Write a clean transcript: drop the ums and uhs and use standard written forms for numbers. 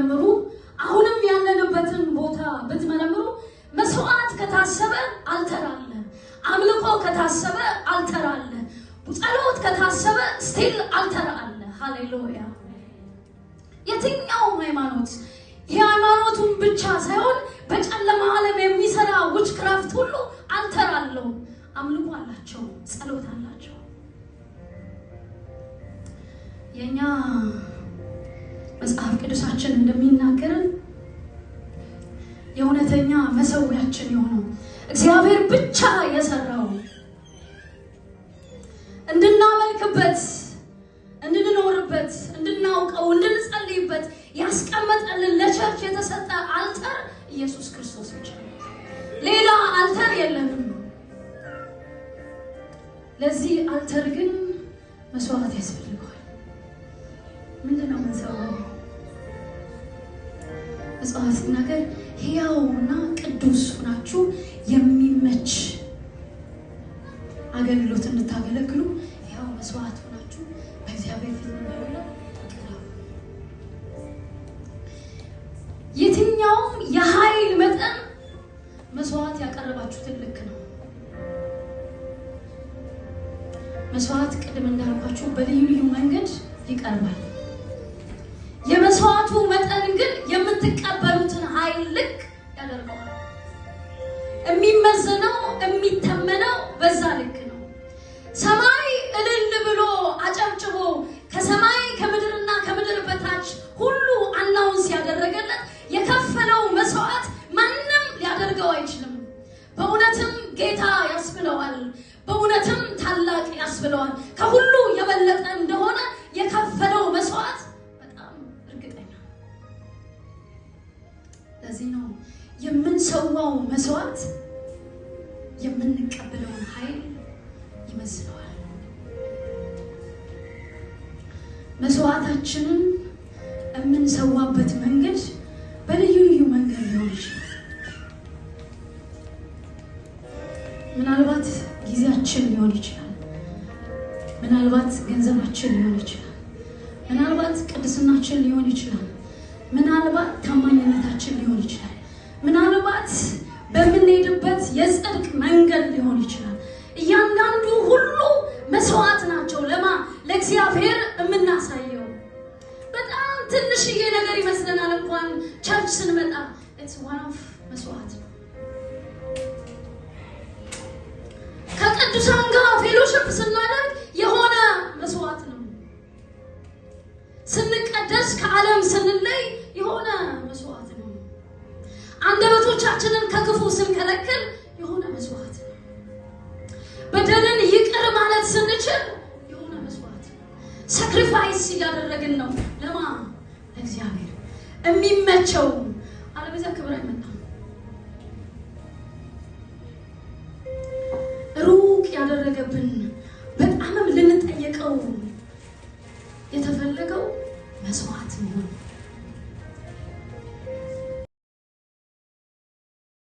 ብትመረምሩ፣ አሁንም ያለንበትን ቦታ ብትመረምሩ መስዋዕት ከታሰበ altar አለ፣ አምልኮ ከታሰበ altar አለ፣ ጸሎት ከታሰበ still altar አለ። ሃሌሉያ! የትኛውም ሃይማኖት፣ የሃይማኖቱን ብቻ ሳይሆን በጨለማ ዓለም የሚሰራ witchcraft ሁሉ altar አለው። አምልኮ አላቸው፣ ጸሎት አላቸው። የኛ መጽሐፍ ቅዱሳችን እንደሚናገርን የእውነተኛ መሰዊያችን የሆነው እግዚአብሔር ብቻ የሰራው እንድናመልክበት፣ እንድንኖርበት፣ እንድናውቀው፣ እንድንጸልይበት ያስቀመጠልን ለ church የተሰጠ altar ኢየሱስ ክርስቶስ ብቻ ነው። ሌላ altar የለንም። ለዚህ altar ግን መስዋዕት ያስፈልገዋል። ምንድን ነው የምንሰዋው? መጽሐፍ ሲናገር ሕያውና ቅዱስ ሆናችሁ የሚመች አገልግሎት እንድታገለግሉ ሕያው መስዋዕት ሆናችሁ በእግዚአብሔር ፊት ምን በሉ ቅረቡ። የትኛውም የኃይል መጠን መስዋዕት ያቀረባችሁትን ልክ ነው። መስዋዕት ቅድም እንዳልኳችሁ በልዩ ልዩ መንገድ ይቀርባል። የመስዋዕቱ መጠን ግን የምትቀበሉትን ኃይል ልክ ያደርገዋል። የሚመዘነው የሚተመነው በዛ ልክ ነው። ሰማይ እልል ብሎ አጨብጭቦ ከሰማይ ከምድርና ከምድር በታች ሁሉ announce ያደረገለት የከፈለው መስዋዕት ማንም ሊያደርገው አይችልም። በእውነትም ጌታ ያስብለዋል። በእውነትም ታላቅ ያስብለዋል። ከሁሉ የበለጠ እንደሆነ የከፈለው መስዋዕት በጣም እርግጠኛ ነው። ለዚህ ነው የምንሰዋው መስዋዕት የምንቀበለውን ኃይል ይመዝነዋል። መስዋዕታችንን የምንሰዋበት መንገድ በልዩ ልዩ መንገድ ሊሆን ይችላል። ምናልባት ጊዜያችን ሊሆን ይችላል። ምናልባት ገንዘባችን ሊሆን ይችላል። ምናልባት ቅድስናችን ሊሆን ይችላል። ምናልባት ታማኝነታችን ሊሆን ይችላል። ምናልባት በምንሄድበት የጽድቅ መንገድ ሊሆን ይችላል። እያንዳንዱ ሁሉ መስዋዕት ናቸው። ለማ? ለእግዚአብሔር የምናሳየው በጣም ትንሽዬ ነገር ይመስለናል። እንኳን church ስንመጣ it's one of መስዋዕት ነው። ከቅዱሳን ጋር fellowship ስናደርግ የሆነ መስዋዕት ነው። ስንቀደስ ከዓለም ስንለይ የሆነ መስዋዕት ነው። አንደበቶቻችንን ከክፉ ስንከለክል የሆነ መስዋዕት ነው። በደልን ይቅር ማለት ስንችል የሆነ መስዋዕት ነው። sacrifice እያደረግን ነው። ለማ? ለእግዚአብሔር የሚመቸው፣ አለበዚያ ክብር አይመጣም። ሩቅ ያደረገብን